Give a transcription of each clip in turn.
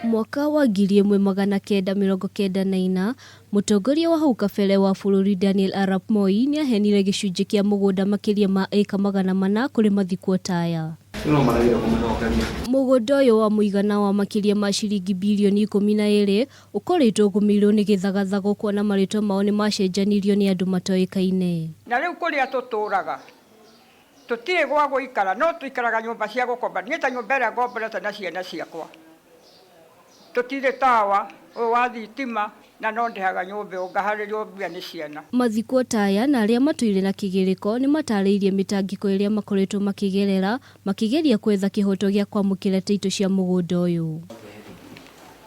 Mwaka wa 1994, mũtongoria wa hau kabere wa bũrũri Daniel Arap Moi nĩaheanire gĩcunjĩ kĩa mũgũnda makĩria ma ĩka 400 kũrĩ mathikwo taya. Mũgũnda ũyũ wa mũigana wa makĩria ma ciringi birioni 12 ũkoretwo ũgũmĩirwo nĩ gĩthagathago kuona marĩtwa mao nĩmacenjanirio nĩ andũ matoĩkaine. Na rĩu kũrĩa tũtũũraga tũtirĩ gwa gũikara, no tũikaraga nyũmba cia gũkomba. Niĩ ta nyũmba ĩrĩa ngomborete na ciana ciakwa, tũtirĩ tawa ũyũ wa thitima na no ndĩhaga nyũmba ĩyo ngaharĩrio mbia nĩ ciana. Mathikwo ta aya na arĩa matũire na kĩgĩrĩko nĩmatarĩirie mĩtangĩko ĩrĩa makoretwo makĩgerera makĩgeria kwetha kĩhoto gĩa kwamũkĩra taitũ cia mũgũnda ũyũ.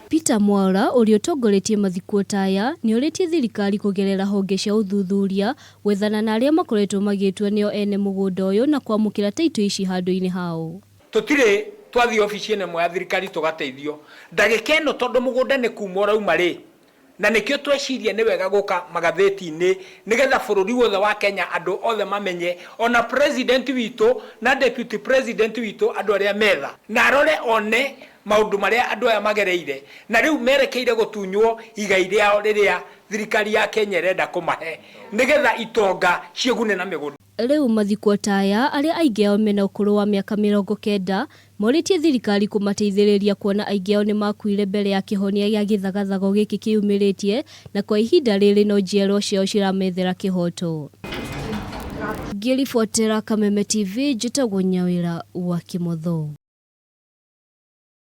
Peter Mwaura ũrĩa ũtongoretie mathikwo ta aya nĩorĩtie thirikari kũgerera honge cia ũthuthuria gwethana na arĩa makoretwo magĩtua nĩo ene mũgũnda ũyũ na kwamũkĩra taitũ ici handũ-inĩ hao. Tũtirĩ twathiĩ obici ĩno ĩmwe ya thirikari tũgateithio ndagĩka ĩno tondũ mũgũnda nĩ kuma ũrauma rĩ, na nĩkĩo tweciria nĩ wega gũka magathĩti-inĩ nĩgetha bũrũri wothe wa Kenya andũ othe mamenye, ona president witũ na deputy president witũ andũ arĩa metha, na arore one maũndũ marĩa andũ aya magereire, na rĩu merekeire gũtunywo igai rĩao rĩrĩa thirikari ya Kenya ĩrenda kũmahe nĩgetha itonga ciĩgune na mĩgũnda. Rĩu mathikwo ta aya, arĩa aingĩ ao mena ũkũrũ wa mĩaka 90, morĩtie thirikari kũmateithĩrĩria kuona aingĩ ao nĩmakuire mbere ya kĩhonia gĩa gĩthagathago gĩkĩ kĩyumĩrĩtie na kwa ihinda rĩrĩ no njiarwa ciao ciramethera kĩhoto. Ngĩribotera Kameme TV njĩtagwo Nyawĩra wa Kĩmotho.